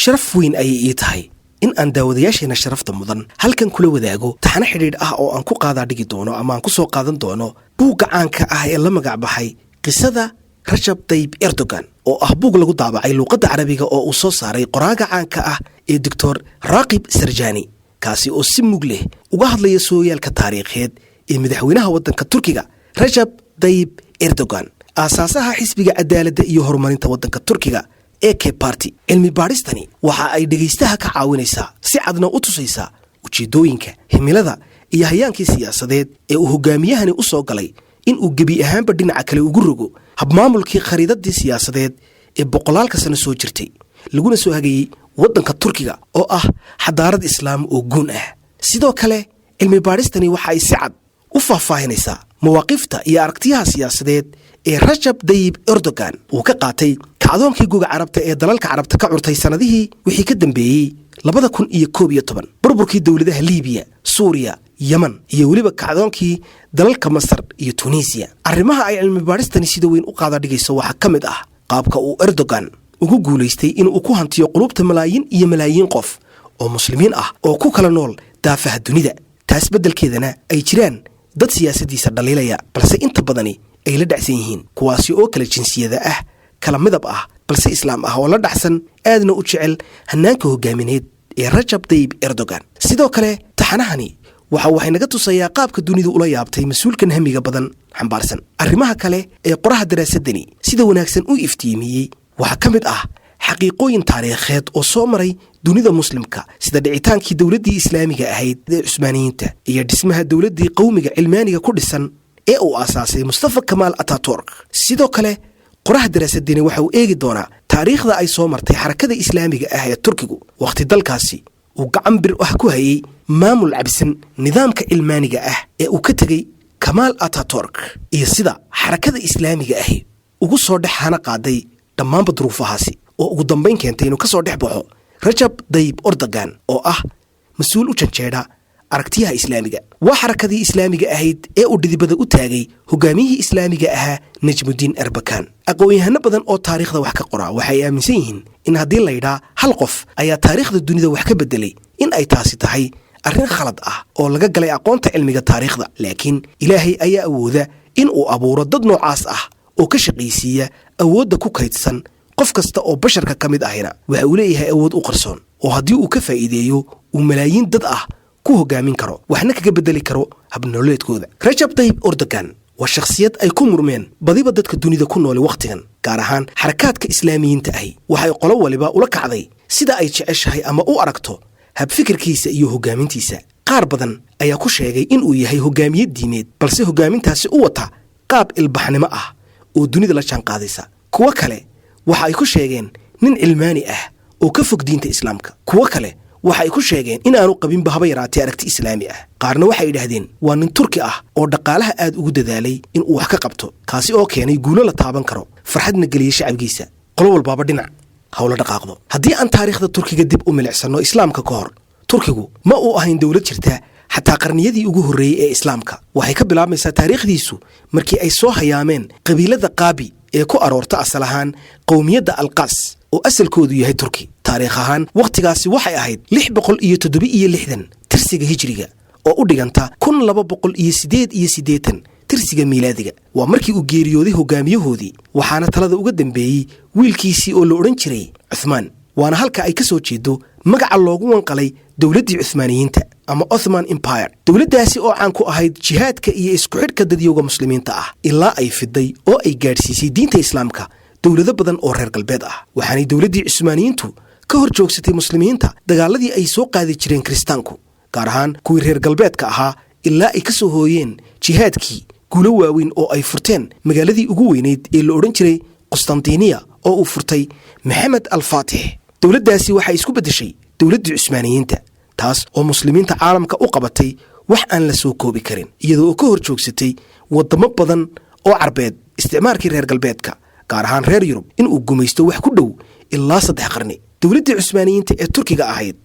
Sharaf weyn ayay ii tahay in aan daawadayaasheena sharafta mudan halkan kula wadaago taxano xidhiidh ah oo aan ku qaadaa dhigi doono ama aan ku soo qaadan doono buugga caanka ah ee la magac baxay Qisada Rajab Tayib Erdogan, oo ah buug lagu daabacay luuqadda Carabiga oo uu soo saaray qoraaga caanka ah ee Doctor Raakib Sarjani, kaasi oo si mug leh uga hadlaya sooyaalka taariikheed ee madaxweynaha waddanka Turkiga, Rajab Tayib Erdogan, aasaasaha Xisbiga Cadaaladda iyo Horumarinta waddanka Turkiga, AK Party. Cilmi baadhistani waxa ay dhegaystaha ka caawinaysaa, si cadna u tusaysaa, ujeeddooyinka, himilada iyo hayaankii siyaasadeed ee uu hogaamiyahani u soo galay in uu gebi ahaanba dhinaca kale ugu rogo habmaamulkii khariidadii siyaasadeed ee boqolaalka sano soo jirtay, laguna soo hagayey waddanka Turkiga oo ah xadaarad islaam oo guun ah. Sidoo kale, cilmi baadhistani waxa ay si cad u faahfaahinaysaa mawaaqifta iyo aragtiyaha siyaasadeed ee Rajab Dayib Erdogan uu ka qaatay kacdoonkii guga Carabta ee dalalka Carabta ka curtay sannadihii wixii ka dambeeyey 2011, burburkii dowladaha Liibiya, Suuriya, Yeman iyo weliba kacdoonkii dalalka Masar iyo Tunisiya. Arrimaha ay cilmi baadhistani sida weyn u qaada dhigayso waxaa ka mid ah qaabka uu Erdogan ugu guulaystay inuu ku hantiyo qulubta malaayiin iyo malaayiin qof oo muslimiin ah oo ku kala nool daafaha dunida, taas beddelkeedana ay jiraan dad siyaasaddiisa dhaliilaya, balse inta badani ay la dhacsan yihiin, kuwaasi oo kala jinsiyada ah, kala midab ah, balse islaam ah oo la dhacsan, aadna u jecel hannaanka hogaamineed ee Rajab Tayib Erdogan. Sidoo kale, taxanahani waxay naga tusayaa qaabka dunidu ula yaabtay mas-uulkan hamiga badan xambaarsan. Arrimaha kale ee qoraha daraasadani sida wanaagsan u iftiimiyey waxaa ka mid ah xaqiiqooyin taariikheed oo soo maray dunida muslimka, sida dhicitaankii dowladdii islaamiga ahayd ee Cusmaaniyiinta iyo dhismaha dowladdii qowmiga cilmaaniga ku dhisan ee uu aasaasay Mustafa Kamaal Ataturk. Sidoo kale, qoraha daraasadani waxa uu eegi doonaa taariikhda ay soo martay xarakada islaamiga ah ee Turkigu, wakhti dalkaasi uu gacan bir ah ku hayey maamul cabsan nidaamka cilmaaniga ah ee uu ka tegey Kamaal Ataturk, iyo sida xarakada islaamiga ahi ugu soo dhex hana qaaday dhammaanba duruufahaasi oo ugu dambayn keentay inuu ka soo dhex baxo Rajab Dayib Erdogan oo ah mas-uul u janjeedha aragtiyaha islaamiga. Waa xarakadii islaamiga ahayd ee uu dhidibada u taagay hogaamiyihii islaamiga ahaa Najmudiin Erbakan. Aqoon-yahano badan oo taariikhda wax ka qora waxay aaminsan yihiin in haddii laydhaa hal qof ayaa taariikhda dunida wax ka beddelay, in ay taasi tahay arrin khalad ah oo laga galay aqoonta cilmiga taariikhda. Laakiin Ilaahay ayaa awooda in uu abuuro dad noocaas ah oo ka shaqaysiiya awoodda ku kaydsan qof kasta oo basharka ka mid ahina. Waxa uu leeyahay awood u qarsoon oo haddii uu ka faa'iideeyo uu malaayiin dad ah ku hogaamin karo, waxna kaga bedeli karo habnololeedkooda. Rajab Tayib Erdogan waa shakhsiyad ay ku murmeen badiba dadka dunida ku noole wakhtigan, gaar ahaan xarakaadka islaamiyiinta ahi. Waxay qolo waliba ula kacday sida ay jeceshahay ama u aragto habfikirkiisa iyo hogaamintiisa. Qaar badan ayaa ku sheegay inuu yahay hogaamiye diimeed, balse hogaamintaasi u wata qaab ilbaxnimo ah oo dunida la jaanqaadaysa. Kuwo kale waxa ay ku sheegeen nin cilmaani ah oo ka fog diinta islaamka. Kuwo kale waxa ay ku sheegeen inaanu qabinba haba yaraatee aragti islaami ah. Qaarna waxay yidhaahdeen waa nin Turki ah oo dhaqaalaha aad ugu dadaalay inuu wax ka qabto, kaasi oo keenay guulo la taaban karo, farxadna geliyey shacabkiisa. Qolo walbaaba dhinac hawla dhaqaaqdo. Haddii aan taariikhda Turkiga dib u milicsanno, islaamka ka hor Turkigu ma uu ahayn dowlad jirta xataa qarniyadii ugu horreeyey ee islaamka. Waxay ka bilaabmaysaa taariikhdiisu markii ay soo hayaameen qabiilada Qaabi ee ku aroorta asal ahaan qowmiyadda Alqaas oo asalkoodu yahay Turki. Taariikh ahaan wakhtigaasi waxay ahayd 667 tirsiga hijriga oo u dhiganta 1288 tirsiga miilaadiga. Waa markii uu geeriyooday hogaamiyahoodii, waxaana talada uga dambeeyey wiilkiisii oo la odhan jiray Cuhmaan. Waana halka ay ka soo jeedo magaca loogu wanqalay dowladdii Cuhmaaniyiinta ama Othman Empire, dowladdaasi oo caan ku ahayd jihaadka iyo isku xidhka dadyowga muslimiinta ah, ilaa ay fiday oo ay gaadhsiisay diinta islaamka dowlado badan oo reer galbeed ah. Waxaanay dowladdii Cusmaaniyiintu ka hor joogsatay muslimiinta dagaaladii ay soo qaadi jireen kiristaanku, gaar ahaan kuwii reer galbeedka ahaa, ilaa ay ka soo hooyeen jihaadkii guulo waaweyn oo ay furteen magaaladii ugu weynayd ee la odhan jiray Qustantiniya oo uu furtay Maxamed Alfaatix. Dowladdaasi waxay isku beddeshay dowladdii Cusmaaniyiinta, taas oo muslimiinta caalamka u qabatay wax aan la soo koobi karin, iyadoo oo ka hor joogsatay waddamo badan oo Carbeed isticmaarkii reer galbeedka. gaar ahaan reer Yurub, inuu gumaysto wax ku dhow ilaa 3 qarni. Dowladdii Cusmaaniyiinta ee Turkiga ahayd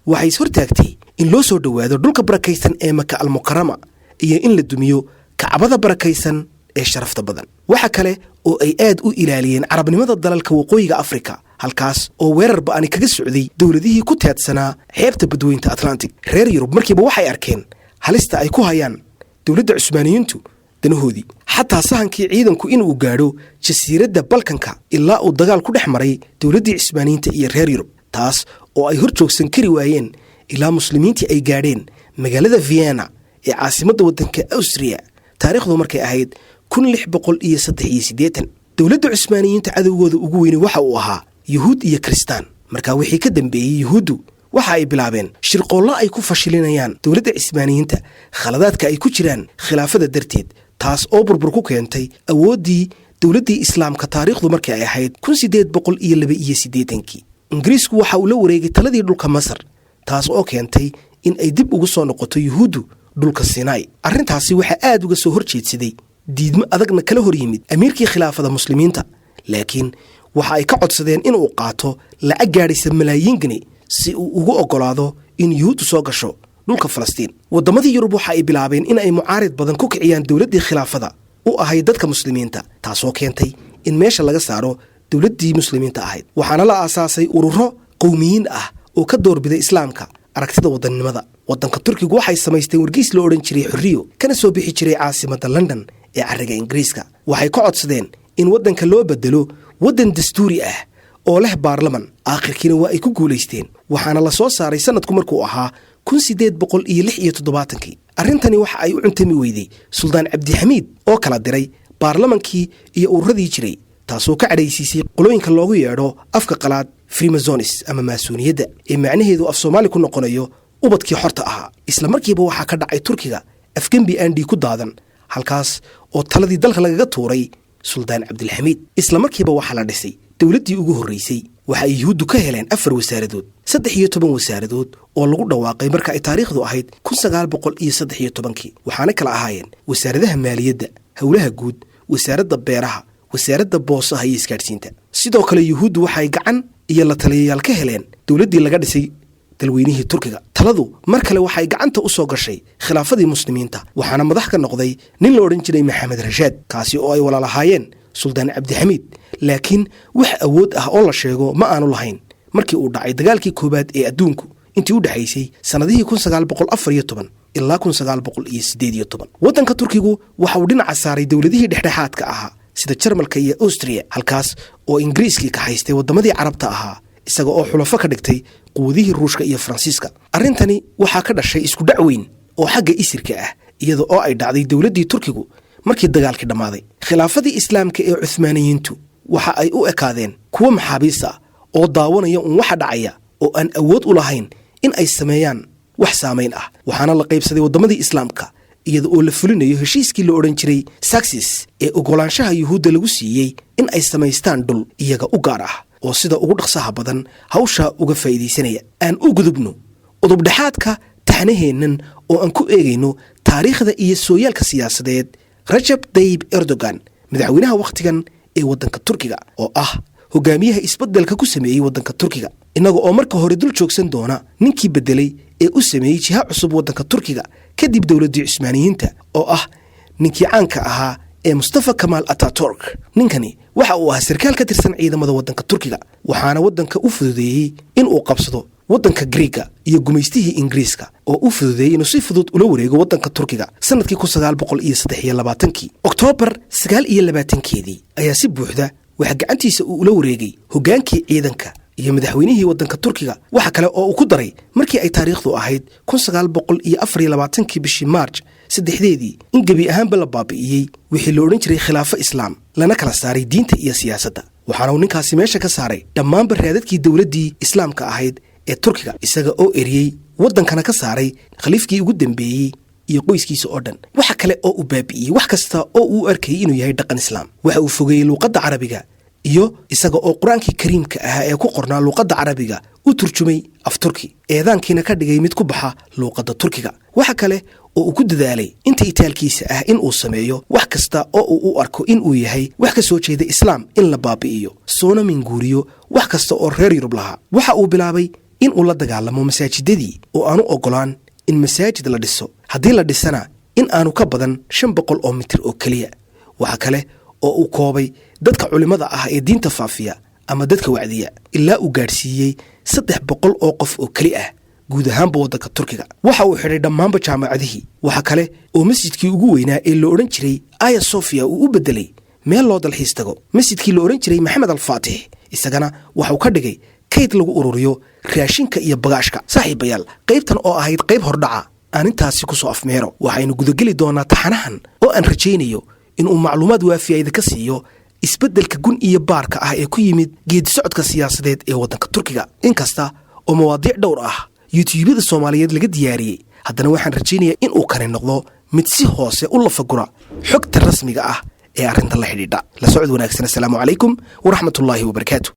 waxay is hortaagtay in loo soo dhowaado dhulka barakaysan ee Maka Almukarama iyo in la dumiyo Kacbada barakaysan ee sharafta badan. Waxa kale oo ay aad u ilaaliyeen carabnimada dalalka Waqooyiga Afrika, halkaas oo weerar ba'ani kaga socday dowladihii ku teedsanaa xeebta badweynta Atlantic. Reer Yurub markiiba waxay arkeen halista ay ku hayaan dowladda Cusmaaniyiintu danahoodii, xataa sahankii ciidanku inuu gaadho jasiiradda Balkanka ilaa uu dagaal ku dhex maray dowladdii Cismaaniyiinta iyo reer Yurub, taas oo ay hor joogsan kari waayeen ilaa muslimiintii ay gaadheen magaalada Vienna ee caasimadda waddanka Awstriya, taariikhdu markay ahayd 1683. Dowladda Cusmaaniyiinta cadowgooda ugu weyni waxa uu ahaa Yuhuud iyo Kristaan. Markaa wixii ka dambeeyey, Yuhuuddu waxa ay bilaabeen shirqoollo ay ku fashilinayaan dowladda Cismaaniyiinta khaladaadka ay ku jiraan khilaafada darteed, taas oo burbur ku keentay awooddii dowladdii islaamka. Taariikhdu markii ay ahayd 1882-kii, Ingiriisku waxa uu la wareegay taladii dhulka Masar, taas oo keentay in ay dib ugu soo noqoto Yuhuuddu dhulka Sinai. Arrintaasi waxaa aad uga soo hor jeedsaday, diidmo adagna kala hor yimid amiirkii khilaafada muslimiinta, laakiin waxa ay ka codsadeen inuu qaato lacag gaadhaysa malaayiin geni si uu ugu oggolaado in Yuhuuddu soo gasho dhulka Falastiin. Waddamadii Yurub waxa ay bilaabeen in ay mucaarid badan ku kiciyaan dowladdii khilaafada u ahayd dadka muslimiinta, taasoo keentay in meesha laga saaro dowladdii muslimiinta ahayd. Waxaana la aasaasay ururo qowmiyiin ah oo ka doorbiday islaamka aragtida wadannimada. Waddanka Turkigu waxay samaysteen wargiis loo odhan jiray Xorriyo, kana soo bixi jiray caasimadda London ee carriga Ingiriiska. Waxay ka codsadeen in waddanka loo bedelo waddan dastuuri ah oo leh baarlaman. Aakhirkiina waa ay ku guulaysteen, waxaana la soo saaray sannadku markuu ahaa 1876-kii. Arrintani waxa ay u cuntami weyday Suldaan Cabdixamiid oo kala diray baarlamankii iyo ururadii jiray, taasoo ka cadhaysiisay qolooyinka loogu yeedho afka qalaad Freemasons ama maasuuniyadda, ee macnaheedu af Soomaali ku noqonayo ubadkii xorta ahaa. Isla markiiba waxaa ka dhacay Turkiga afgembi aandhii ku daadan, halkaas oo taladii dalka lagaga tuuray Suldaan Cabdilxamiid. Isla markiiba waxaa la dhisay dowladdii ugu horraysay. Waxa ay Yuhuuddu ka heleen 4 wasaaradood 13 wasaaradood oo lagu dhawaaqay marka ay taariikhdu ahayd 1913-kii, waxaana kala ahaayeen wasaaradaha maaliyadda, howlaha guud, wasaaradda beeraha, wasaaradda boosaha iyo isgaadhsiinta. Sidoo kale Yuhuuddu waxay gacan iyo la taliyayaal ka heleen dowladdii laga dhisay dalweynihii Turkiga. Taladu mar kale waxay gacanta u soo gashay khilaafadii muslimiinta, waxaana madax ka noqday nin la odhan jiray Maxamed Rashaad, kaasi oo ay walaalahaayeen Suldaan Cabdixamiid, laakiin wax awood ah oo la sheego ma aanu lahayn markii uu dhacay dagaalkii koowaad ee adduunku intii u dhexaysay sannadihii 1914 ilaa 1918. Waddanka Turkigu waxa uu dhinaca saaray dowladihii dhexdhexaadka ahaa sida Jarmalka iyo Austria, halkaas oo Ingiriiskii ka haystay waddamadii Carabta ahaa, isaga oo xulafo ka dhigtay quwadihii Ruushka iyo Faransiiska. Arrintani waxaa ka dhashay isku dhac weyn oo xagga isirka ah, iyada oo ay dhacday dowladdii Turkigu markii dagaalkii dhammaaday. Khilaafadii islaamka ee Cuhmaaniyiintu waxa ay u ekaadeen kuwo maxaabiis ah oo daawanaya uun waxa dhacaya, oo aan awood u lahayn in ay sameeyaan wax saamayn ah. Waxaana la qaybsaday waddamadii islaamka, iyada oo la fulinayo heshiiskii la odhan jiray Saxis ee oggolaanshaha Yuhuudda lagu siiyey in ay samaystaan dhul iyaga u gaar ah, oo sida ugu dhaqsaha badan hawshaa uga faa'iidaysanaya. Aan u gudubno udubdhexaadka taxnaheennan oo aan ku eegayno taariikhda iyo sooyaalka siyaasadeed Rajab Dayib Erdogan, madaxweynaha wakhtigan ee waddanka Turkiga, oo ah hogaamiyaha isbeddelka ku sameeyey waddanka Turkiga, innaga oo marka hore dul joogsan doona ninkii beddelay ee u sameeyey jiha cusub waddanka Turkiga kadib dowladdii Cusmaaniyiinta, oo ah ninkii caanka ahaa ee Mustafa Kamaal Ataturk. Ninkani waxa uu ahaa sarkaal ka tirsan ciidamada waddanka Turkiga, waxaana waddanka u fududeeyey in uu qabsado waddanka Griiga iyo gumaystihii Ingiriiska, oo u fududeeyey inuu si fudud ula wareego waddanka Turkiga sanadkii 1923-kii. Oktoobar 29-keedii ayaa si buuxda waxaa gacantiisa uu ula wareegay hoggaankii ciidanka iyo madaxweynihii waddanka Turkiga. Waxa kale oo uu ku daray markii ay taariikhdu ahayd 1924-kii bishii Maarj 3-deedii in gebi ahaanba la baabi'iyey wixii la odhan jiray khilaafo islaam, lana kala saaray diinta iyo siyaasadda. Waxaana uu ninkaasi meesha ka saaray dhammaanba raadadkii dowladdii islaamka ahayd ee Turkiga, isaga oo eriyey waddankana ka saaray khaliifkii ugu dambeeyey iyo qoyskiisa oo dhan. Waxa kale oo uu baabi'iyey wax kasta oo uu arkayay inuu yahay dhaqan islaam. Waxa uu fogeeyey luuqadda Carabiga, iyo isaga oo Qur-aankii Kariimka ahaa ee ku qornaa luuqadda Carabiga u turjumay af Turki, eedaankiina ka dhigay mid ku baxa luuqadda Turkiga. Waxa kale oo uu ku dadaalay inta itaalkiisa ah in uu sameeyo wax kasta oo uu u arko in uu yahay wax ka soo jeeda Islaam in la baabi'iyo, soona minguuriyo wax kasta oo reer Yurub lahaa. Waxa uu bilaabay in uu la dagaalamo masaajidadii oo aanu oggolaan in masaajid la dhiso, haddii la dhisana in aanu ka badan 500 oo mitir oo keliya. Waxa kale oo uu koobay dadka culimmada ah ee diinta faafiya ama dadka wacdiya, ilaa uu gaadhsiiyey 300 oo qof oo keli ah guud ahaanba waddanka Turkiga. Waxa uu xidhay dhammaanba jaamacadihii. Waxa kale oo masjidkii ugu weynaa ee la odhan jiray Aya Sofiya uu u beddelay meel loo dalxiis tago. Masjidkii la odhan jiray Maxamed Alfaatix isagana waxauu ka dhigay kayd lagu ururiyo raashinka iyo bagaashka. Saaxiibayaal, qaybtan oo ahayd qayb hordhaca aan intaasi ku soo afmeero. Waxaynu gudageli doonaa taxanahan oo aan rajaynayo inuu macluumaad waafiya idinka siiyo isbeddelka gun iyo baarka ah ee ku yimid geedisocodka siyaasadeed ee waddanka Turkiga. Inkasta oo mawaadiic dhowr ah Yuutubiyada Soomaaliyeed laga diyaariyey, haddana waxaan rajaynayaa in uu kani noqdo mid si hoose u lafagura xogta rasmiga ah ee arrintan la xidhiidha. La socod wanaagsan. Assalaamu calaykum waraxmatullaahi wabarakaatu.